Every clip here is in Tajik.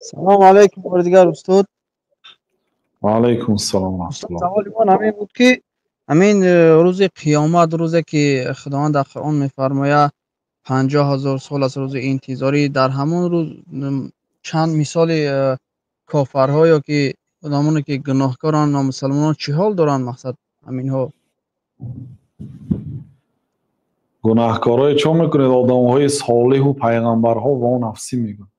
Салом алайкум бори дигар, устод. Ва алайкум ассалом ва Устод, раҳматуллоҳ. Саволи ман ҳамин буд, ки ҳамин рӯзи қиёмат, рӯзе ки Худованд дар Қуръон мефармояд, 50 000 сол аст рӯзи интизорӣ, дар ҳамон рӯз чанд мисоли кофарҳо ё ки одамоне ки гуноҳкоранд, номусалмонон чӣ ҳол доранд, мақсад ҳаминҳо? Гунаҳкорое чо мекунед? Одамҳои солиҳу пайғамбарҳо во нафсӣ мегӯянд.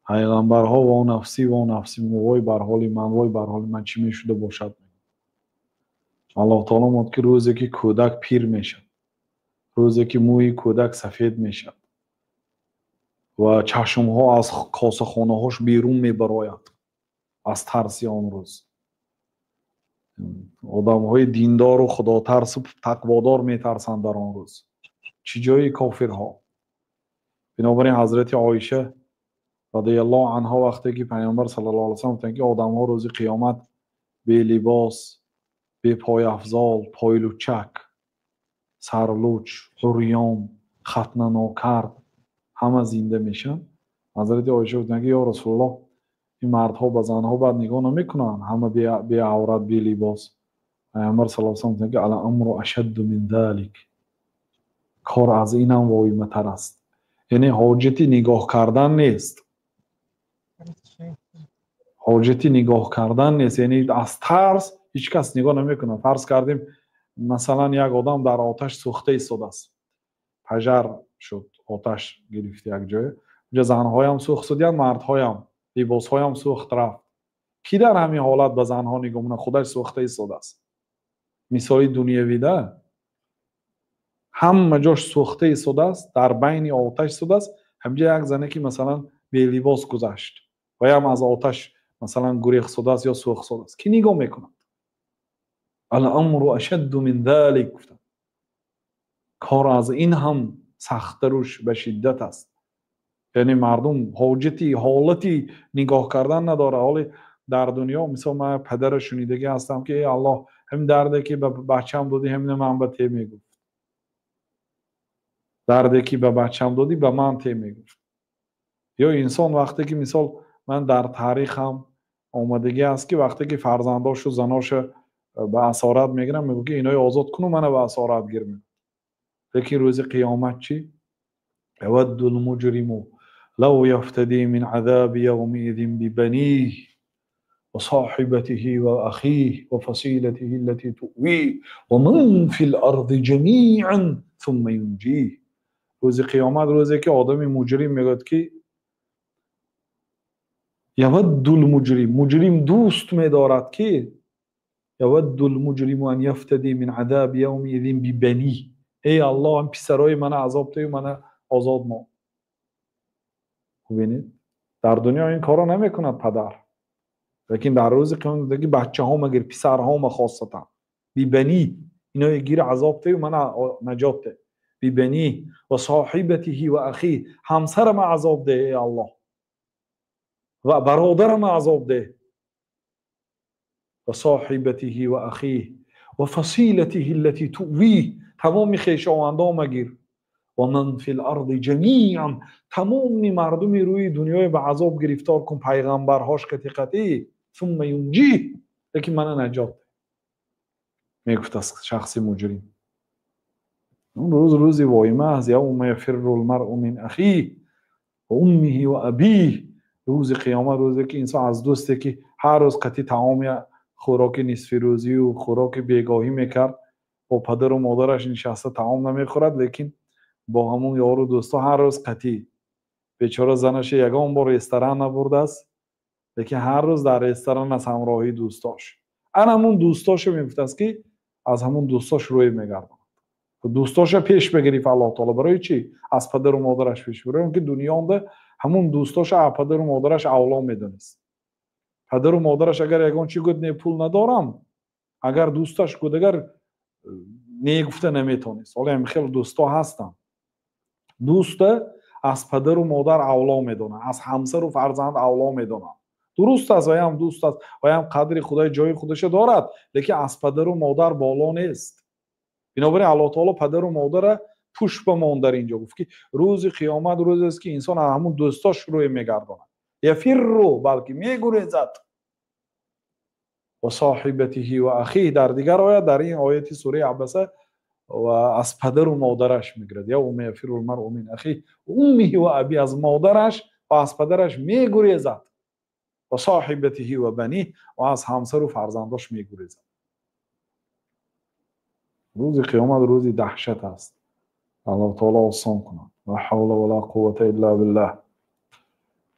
Пайғамбарҳо во нафсӣ, во нафсӣ, вой бар ҳоли ман, вой бар ҳоли ман, чӣ мешуда бошад? Аллоҳ таоло мегӯяд, ки рӯзе ки кӯдак пир мешавад, рӯзе ки мӯи кӯдак сафед мешавад ва чашмҳо аз косахонаҳош берун мебарояд аз тарси он рӯз. Одамҳои диндору худотарсу тақводор метарсанд дар он рӯз, чӣ ҷои кофирҳо? Бинобар ин ҳазрати Оиша радиаллоҳу анҳо, вақте ки Пайғамбар саллаллоҳу алайҳи васаллам гуфтанд, ки одамҳо рӯзи қиёмат белибос, бепойафзол, пойлучак, сарлуч, ҳурён, хатна нокард ҳама зинда мешаванд, ҳазрати Оиша гуфтанд, ки ё Расулуллоҳ, ин мардҳо ба занҳо бад нигоҳ намекунанд, ҳама беаврат, белибос? Пайғамбар саллаллоҳу алайҳи васаллам гуфтанд, ки ал амру ашадду мин залик, кор аз инам воиматар аст. Яъне ҳоҷати нигоҳ кардан нест, ҳоҷати нигоҳ кардан нест, яъне аз тарс ҳеҷ кас нигоҳ намекунад. Фарз кардем, масалан, як одам дар оташ сӯхта истодааст, пожар шуд, оташ гирифт як ҷое, унҷа занҳоям сӯхт шудиянд, мардҳоям, либосҳоям сӯхт рафт. Кӣ дар ҳамин ҳолат ба занҳо нигоҳ мекунад? Худаш сӯхта истодааст. Мисоли дунявида, ҳама ҷош сӯхта истодааст, дар байни оташ истодааст, ҳамҷа як зане ки масалан белибос гузашт ваям аз оташ масалан гурехт шудааст ё сӯхт шудааст, кӣ нигоҳ мекунад? Ал-амру ашадду мин залик, гуфтанд, кор аз ин ҳам сахттару ба шиддат аст. Яъне мардум ҳоҷати ҳолати нигоҳ кардан надорад. Ҳоле дар дунё, мисол, ман падара шунидагӣ ҳастам, ки эй Аллоҳ, ҳамин дарде ки ба бачаам додӣ, ҳамина ман ба те мегуфт, дарде ки ба бачаам додӣ, ба ман те мегуфт. Ё инсон вақте ки, мисол, ман дар таърихам омадагӣ аст, ки вақте ки фарзандошу заноша ба асорат мегиранд, мегӯ, ки инои озод куну мана ба асорат гир мегӯ. Лекин рӯзи қиёмат чӣ? Явадду лмуҷриму лав яфтадӣ мин азаби явмиизин бибаних ва соҳибатиҳи ва ахих ва фасилатиҳи аллати туъвих ва ман фи ларди ҷамиан сумма юнҷих. Рӯзи қиёмат рӯзе ки одами муҷрим мегӯяд, ки явадду лмуҷрим, муҷрим дӯст медорад, ки явадду лмуҷриму ан яфтадӣ мин азаби явмиизин бибаних, эй Аллоҳ, ҳам писарои мана азоб дею мана озод мо. Бубинед, дар дунё ин корро намекунад падар, лекин дар рӯзи қиёмат ки бачаҳома гир, писарҳома, хосатан бибани, иное гир, азоб дею мана наҷот де, бибани ва соҳибатиҳи ва ахих, ҳамсарама азоб де, эй Аллоҳ, ва бародарама азоб де, ва соҳибатиҳи ва ахих ва фасилатиҳи аллати туъвих, тамоми хешовандома гир, ва ман фи ларди ҷамиан, тамоми мардуми рӯи дунёе ба азоб гирифтор кун, пайғамбарҳош қатӣ қатӣ, сумма юнҷих, лекин мана наҷот мегуфт аст шахси муҷрим. Он рӯз рӯзи воима аст. Явма яфирру лмаръу мин ахих ва уммиҳи ва абих. Рӯзи қиёмат рӯзе ки инсон аз дӯсте ки ҳар рӯз қатӣ таоми хӯроки нисфирӯзию хӯроки бегоҳӣ мекард, бо падару модараш нишаста таом намехӯрад, лекин бо ҳамун ёру дӯстҳо ҳар рӯз қатӣ. Бечора занаша ягон бор ресторан набурдааст, лекин ҳар рӯз дар ресторан аст ҳамроҳии дӯстош. Ана ҳамун дӯстоша мегуфтааст, ки аз ҳамун дӯстош рӯй мегардонад. Дӯстоша пеш бигирифт Аллоҳ таоло. Барои чӣ аз падару модараш пеш? Барои он ки дунёнда ҳамун дӯстоша аз падару модараш авло медонист. Падару модараш агар ягон чӣ гӯяд, не, пул надорам, агар дӯсташ гӯяд, агар не гуфта наметавонист. Ҳоло ҳам хеле дӯстҳо ҳастанд, дӯста аз падару модар авло медонад, аз ҳамсару фарзанд авло медонад. Дуруст аст, ваям дӯст аст, ваям қадри Худои ҷои худаша дорад, лекин аз падару модар боло нест. Бинобар ин Аллоҳ таоло падару модара пушт ба монд дар инҷо, гуфт, ки рӯзи қиёмат рӯзест, ки инсон аз ҳамун дӯстош рӯй мегардонад. Яфирру, балки мегурезад. Ва соҳибатиҳи ва ахиҳ, дар дигар оят, дар ин ояти сураи Абаса, ва аз падару модараш мегирад. Яума яфирру лмаръу мин ахиҳ уммиҳи ва аби, аз модараш ва аз падараш мегурезад. Ва соҳибатиҳи ва баниҳ, ва аз ҳамсару фарзандош мегурезад. Рӯзи қиёмат рӯзи даҳшат аст. Аллоҳ таоло осон кунад. Ла ҳавла ва ла қуввата илла биллаҳ.